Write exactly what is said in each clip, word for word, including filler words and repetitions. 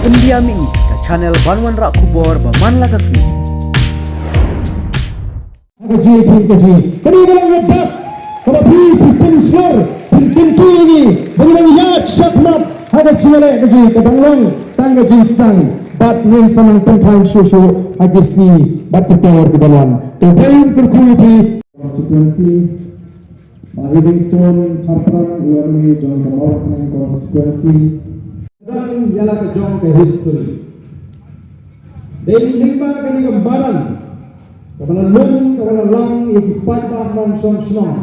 Pyndiam ïa ngi ka channel ban wanrah khubor ba man la ka sngi. Ha ka jingïakhih ka jingïakhih. Kane ka long ka dak kaba phi, phi pynshlur, phi kyntu ïa ngi ba ngi nang ïaid shakhmat ha ka jingïaleh ka jingïakhih, ka dang long tang ka jingsdang bad ngin sa nang pynphai shuh shuh ha ki sngi bad ki por kiban wan. To dei u kyrkhu ïa phi. Constituency, Bah Heavingstone Kharpran, u M L A jong ka Mawryngkneng constituency. Dang ïa la ka jong ka history. Dei lyngba kane ka madan kaba la lum, kaba la lang ïa ki paidbah nongshong shnong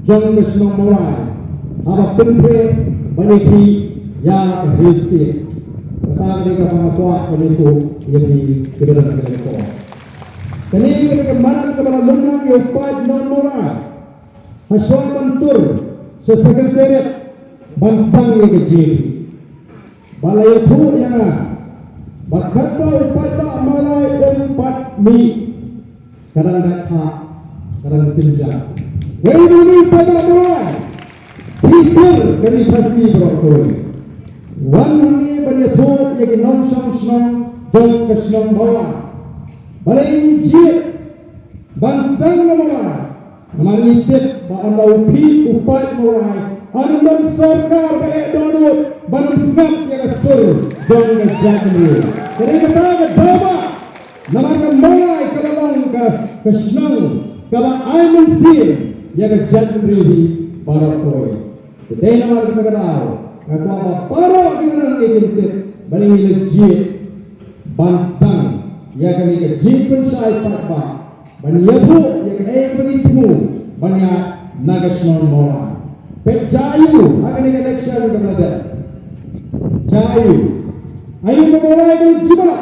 jong ka shnong Mawlai haba pynpre ban ïa ki ïa ka Hill State. Kata ka dei kaba nga kwah ban ïathuh ïa phi kiba don ha kane ka por. Kane ka dei ka madan kaba la lum lang ïa u paid nong Mawlai. Ha shuwa ban tur sha Secretariat ban sdang ïa ka J B. Ba la ïathuh ïa nga ba katba u paidbah Mawlai um pat mih, ka dang dei ka, ka dang kynjah. Wei u paidbah Mawlai, phi tur kane ka Khasi baroh kawei. Wan hangne ban ïathuh ïa ki nongshong shnong jong ka shnong Mawlai. Balei ngi jied ban sdang na Mawlai? Namar ngi tip ba ynda u phi u paid Mawlai, ym don sorkar ba eh dohnud ban ym sngap ïa ka sur jong ka jaitbynriew. Ka dei kata ka daw ba namar ka Mawlai ka la long ka, ka shnong kaba ai mynsiem ïa ka jaitbynriew hi baroh kawei. Te dei namar kata ka daw nga kwah ba baroh ki nongïalam kin tip ba ngi la jied ban sdang ïa kane ka jingpynshai paidbah, ban ïathuh ïa kaei ba ngi thmu ban ïaid na ka shnong Mawlai. Peit, jia aiu ha kane ka election kaba la dep? Jia aiu? Aiu ka Mawlai ka jubab?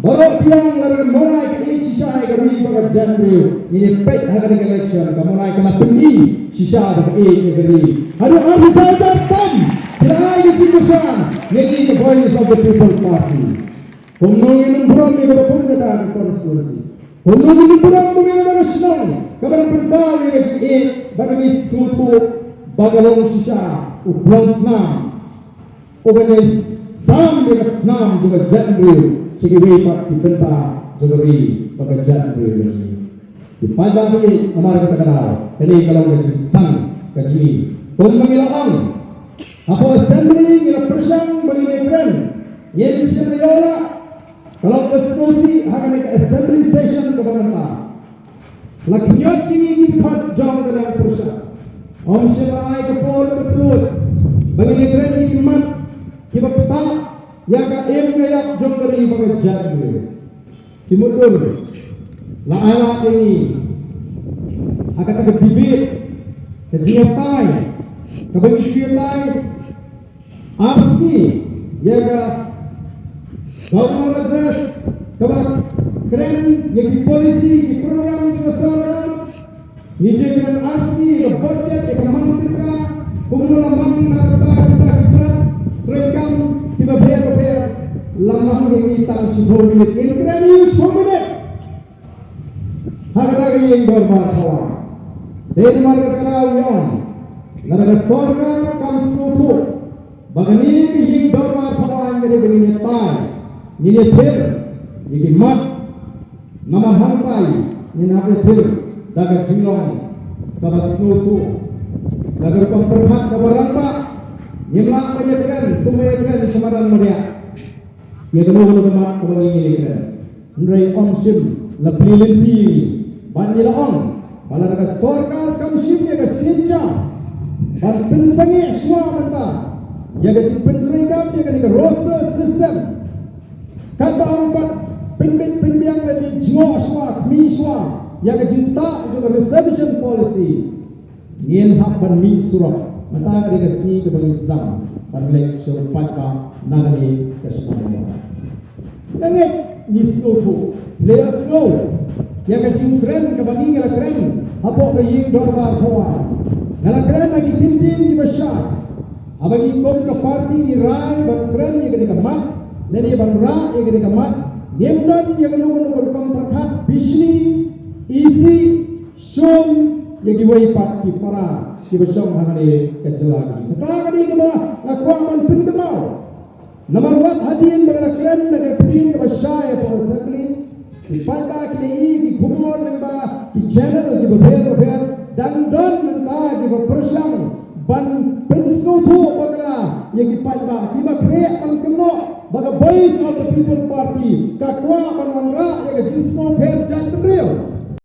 Baroh biang, lada ka Mawlai ka ïeit shisha ïa ka ri bad ka jaitbynriew, ngin ïa peit ha kane ka election, ka Mawlai ka la pyni shisha ba ka ïeit ïa ka ri. Haduh arphew saw hajar tam phi la ai ka jingkyrshan ïa ngi ka Voice of the People Party. Kumno ngin ym burom ïa kaba bun kata ka constituency? Kumno ngin ym burom ba ngi long ka shnong kaba nang pynpaw ïa ka jingïeit bad ka jingsngewthuh ba ka long shisha u khlong snam uban ïai sam ïa ka snam jong ka jaitbynriew sha kiwei pat ki bynta jong ka ri bad ka jaitbynriew. Ki paidbah, namar kata ka daw kane ka long ka jingsdang ka jong ngi. Kumba ngi la ong, hapoh Assembly ngi la pyrshang ba ngin ïakren, ngim shym la ïoh. Ka long ka sngewsih ha kane ka Assembly session kaba mynta. La khñiot ïa ngi ki dkhot jong ka dang pyrshah. Ym shym la ai ka por kaba khuid ba ngin ïakren ïa ki mat kiba ktah ïa ka im ka ïap jong ka ri bad ka jaitbynriew. Ki mutdur la ai lad ïa ngi ha kata ka debate, ka jingïatai kaba ngi shu ïatai ar sngi ïa ka Governor Address kaba kren ïa ki policy, ki program jong ka sorkar. Ngi ju kren ar sngi ïa ka budget, ïa ka mang tyngka, kumno la mang na ka bynta ki tnat treikam kiba pher ba pher. La mang ïa ngi tang shiphew minit, ngin kren ïa u shiphew minit ha kata ka ïing dorbar Thawaiñ. Dei namar kata ka daw ngi ong, lada ka sorkar kam sngewthuh ba kane ka ïing dorbar Thawaiñ ka dei ba ngin ïatai, ngin ïathir ïa ki mat, namar hangtai ngin hap ïathir da ka jinglong kaba sngewthuh, da ka rukom pyrkhat kaba rangbah. Ngim lah ban ïakren kumba ïakren sha madan madiah ïa kano kano ka mat kaba ngi ïakren. Hynrei ym shym la plie lynti ïa ngi. Bad ngi la ong ba lada ka sorkar kam shim ïa ka sienjam ban pynsangeh shuwa mynta ïa ka jingpyntreikam ïa kane ka roster system, katba ong pat pynbit pynbiang lane jngoh shuwa, khmih shuwa ïa ka jingktah jong ka reservation policy, ngin hap ban mih surok. Mynta ka dei ka sngi kaba ngi sdang ban leit sha u paidbah na kane ka shnong. Nga ngeit ngi sngewthuh, lada sngew ïa ka jingkren kaba ngi, nga la kren hapoh ka ïing dorbar Thawaiñ, nga la kren ha ki kyntien kiba shai. Haba ngi kum ka party ngi rai ban kren ïa kane ka mat lane ban rah ïa kane ka mat, ngim don ïa kano kano ka rukom pyrkhat bishni, isih, shun ïa kiwei pat ki para kiba shong hangne ka jylla. Kata ka dei kaba nga kwah ban pynkynmaw. Namar wat hadien ba la kren da ka ktien kaba shai ha Assembly, ki paidbah ki la ïohi ki khubor lyngba ki channel kiba pher ba pher, dang don mynta kiba pyrshang ban pynsngewthuh bakla ïa ki paidbah, kiba khreh ban kynnoh ba ka Voice of the People Party ka kwah ban wanrah ïa ka jingsngewpher jaitbynriew.